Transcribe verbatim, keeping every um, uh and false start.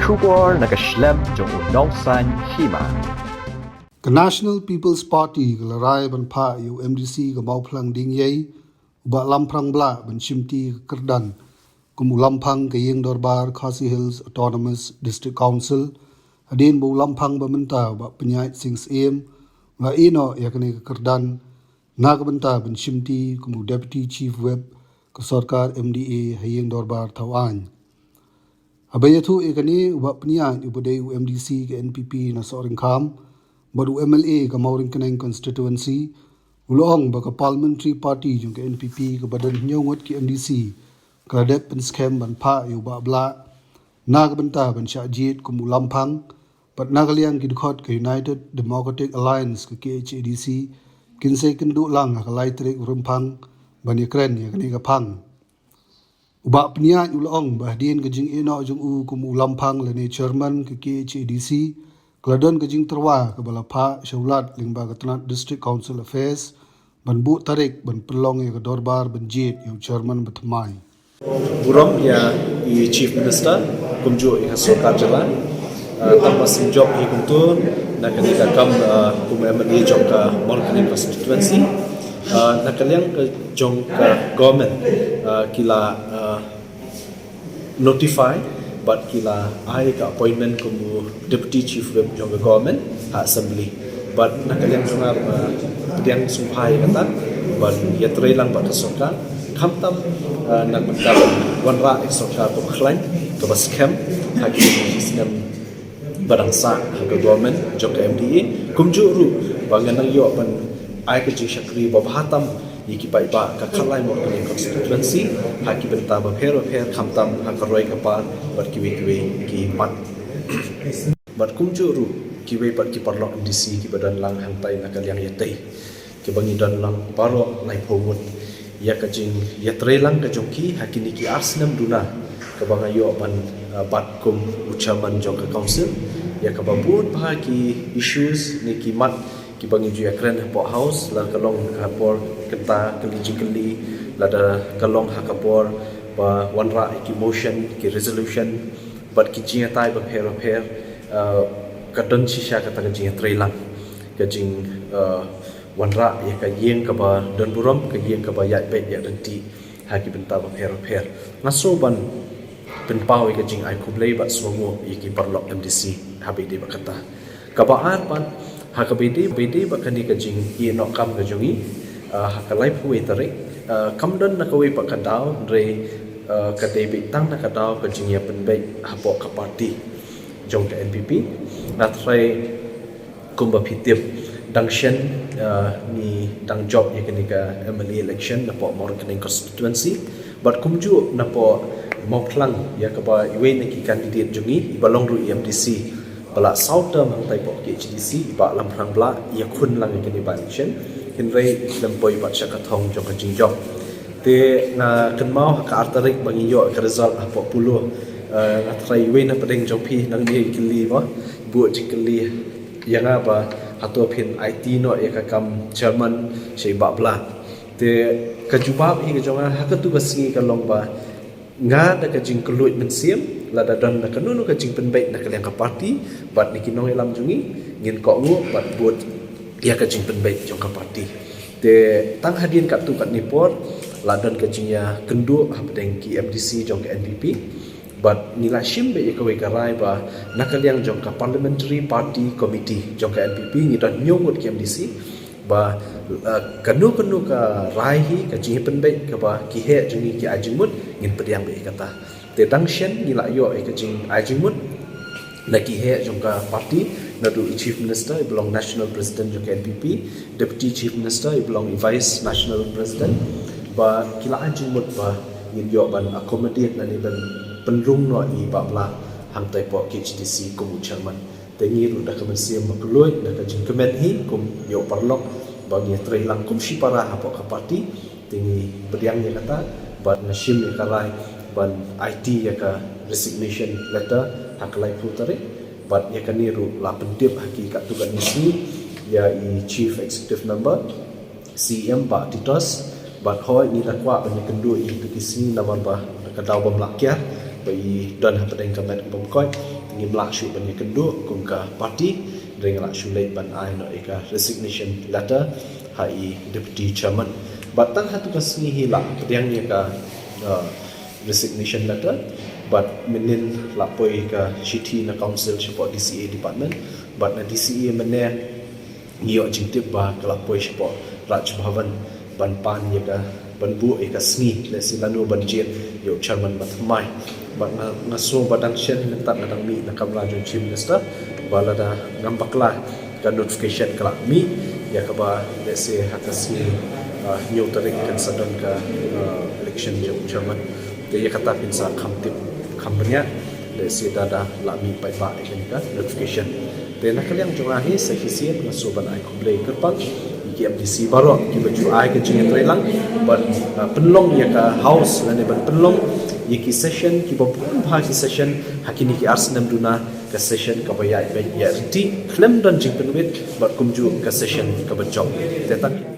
Khubor na ka shlem jong u Nongsaiñ Hima. Ka National People's Party ka la rai ban phah ïa u M D C ka Mawphlang Diengïei, u Bah Lamphang Blah, ban shimti ka kyrdan kum u Lamphang ka Ïing Dorbar Khasi Hills Autonomous District Council, hadien ba u Lamphang ba mynta, u Bah Pynïaid Sing Syiem, u la ïehnoh ïa kane ka kyrdan na ka bynta ban shimti kum u Deputy Chief Whip ka sorkar M D A ha Ïing Dorbar Thawaiñ. Haba ïathuh ïa kane, u Bah Pynïaid, uba dei u M D C ka N P P na Sohryngkham bad u M L A ka Mawryngkneng constituency, u la ong ba ka Parliamentary Party jong ka N P P kaba don hynñiew ngut ki M D C ka la dep pynskhem ban phah ïa u Bah Blah na ka bynta ban shah jied kum u Lamphang, bad na ka liang ki dkhot ka United Democratic Alliance ka K H A D C kin sa ïakynduh lang ha ka lai tarik u Rymphang ban ïakren ïa kane ka phang. U Bah Pynïaid u la ong ba hadien ka jingïehnoh jong u kum u Lamphang lane Chairman ka K H A D C, ka la don ka jingtyrwa kaba la phah sha u Lat lyngba ka tnat District Council Affairs ban buh tarik ban pynlong ïa ka dorbar ban jied ïa u Chairman bathymmai. Burom ïa i Chief Minister kumjuh ïa ka sorkar jylla. Uh, tang ba sngewjop hi kumto na kane ka kam, uh, kum M L A jong ka Mawryngkneng constituency. Uh, na ka liang ka jong ka government, uh, ki la, uh, notify bad ki la ai ka appointment kum u Deputy Chief Whip jong ka government ha assembly. Bad na ka liang jong nga, uh, pdiang sngewbha ïa kata ban ïatrei lang bad ka sorkar, khamtam, uh, na ka bynta ban wanrah ïa ka sorkar kaba khlaiñ, kaba skhem ha ki snem ba dang sah ha ka government jong ka M D A. Kumjuh ruh ba ngan nang ïoh ban ai ka jingshakri ba bha tam ïa ki paidbah ka Khatlai Mawryngkneng constituency ha ki bynta bapher bapher, khamtam ha ka roi ka par bad kiwei kiwei ki mat. Bad kumjuh ruh kiwei pat ki paralok M D C kiba don lang hangtai na ka liang ïatei, kiba ngi don lang baroh laiphew ngut. Ïa ka jingïatrei lang ka jong ki ha kine ki ar snem duna kaba nga ïoh ban, uh, bat kum u chairman jong ka council, ïa kaba bun bha ki issues ne ki mat kiba ngi ju ïakren hapoh House, la ka long ha ka por kynta kylli jingkylli, lada ka long ha ka por ba wanrah ïa ki motion, ki resolution, bad ki jingïatai bapher bapher, uh, ka don shisha kata ka jingïatrei lang, ka jing, uh, wanrah ïa ka ïing kaba don burom, ka ïing kaba ïaid beit ïaid ryntih ha ki bynta bapher bapher. Nga sngew ban pynpaw ïa ka jingai khublei bad sngewnguh ïa ki paralok M D C ha ba ïadei bad kata. Kaba ar pat, ha kaba ïadei, ba ïadei bad kane ka jingïehnoh kam ka jong ngi, ah, ha ka laiphew wei tarik, ah, kam don na kawei pat ka daw, hynrei, ah, ka dei beit tang na ka daw ka jingïapynbeit hapoh ka party jong ka N P P. Nga tharai kumba phi tip, dang shen, ah, ngi dang jop ïa kane ka M L A election napoh Mawryngkneng constituency. Bad kumjuh napoh Mawphlang, ïa kaba iwei na ki candidate jong ngi, iba long ruh i M D C ba la saw term hangtai hapoh K H A D C, i Bah Lamphang Blah, i ïakhun lang ïa kane ka election. Hynrei i khlem poi pat sha ka thong jong ka jingjop. Te nga kynmaw ha ka ar tarik ba ngi ïoh ka result hapoh Polo. Eh, nga tharai iwei na pdeng jong phi nangne i kylli ba, buh jingkylli ïa nga ba hato phin aiti noh ïa ka kam chairman sha i Bah Blah. Te ka jubab hi ka jong nga ha katu ka sngi ka long ba nga da ka jingkylluid mynsiem, lada don na kano kano ka jingpynbeit na ka liang ka party bad na ki nongïalam jong ngi, ngin kohnguh bad bud ïa ka jingpynbeit jong ka party. Te tang hadien katto katne por la don ka jingïakynduh hapdeng ki M D C jong ka N P P. Bad ngi la shim beit ïa kawei ka rai ba na ka liang jong ka Parliamentary Party Committee jong ka N P P ngi don hynñiew ngut ki M D C, ba, eh, kano kano ka rai hi, ka jingpynbeit kaba ki heh jong ngi ki ai jingmut, ngin pdiang beit ïa kata. Te dang shen ngi la ïoh ïa ka jingai jingmut na ki heh jong ka party, naduh i Chief Minister iba long National President jong ka N P P, Deputy Chief Minister iba long i Vice National President, ba ki la ai jingmut ba ngin ïoh ban accommodate lane ban pynrung noh i Bah Blah hangtai hapoh K H A D C kum u chairman. Te ngi ruh da ka mynsiem bakhlaiñ, da ka jingkmen hi kum ïa u paralok ba ngi trei lang kum shipara hapoh ka party. Te ngi pdiang ïa kata bad nga shim ïa ka rai ban aiti ïa ka resignation letter ha ka laiphew tarik. Bad ïa kane ruh la pyntip ha ki katto katne sngi ïa i Chief Executive Member, C E M Bah Titos, bad hooid ngi la kwah ban ïakynduh ïa kito ki sngi namar ba ka daw bym lah kiar. Ba i don hapdeng ka met ka bym koit, ngim lah shuh ban ïakynduh kum ka party, hynrei nga lah shuh leit ban ai noh ïa ka resignation letter ha i deputy chairman. Bad tang ha tu ka sngi hi lah pdiang ïa ka, uh, resignation letter, bad mynnin lah poi ka shithi na council shapoh D C A department, bad na D C A mynne ngi ïoh jingtip ba ka lah poi shapoh Raj Bhavan ban pan ïa ka, ban buh ïa ka sngi lehse lano ban jied ïa u chairman ba thymmai. Bad nga, nga sngew ba dang shen mynta nga dang mih na kamra jong Chief Minister ba lada ngam bakla ka notification ka lah mih ïa kaba lehse ha ka sngi, ah, hynñiew tarik kan sa don ka, ah, election jong u chairman. Te ïa kata phin sa kham tip kham bniah lehse da da lah mih paidbah ïa kane ka notification. Te na ka liang jong nga hi sa shisien nga sngewbha ban ai khublei kyrpang ïa ki M D C baroh kiba ju ai ka jingïatreilang ban, ah, pynlong ïa ka house lane ban pynlong ïa ki session kiba bun bha ki session ha kine ki ar snem duna, ka session kaba ïaid beit ïaid ryntih khlem don jingpynwit bad kumjuh ka session kaba jop. Te tang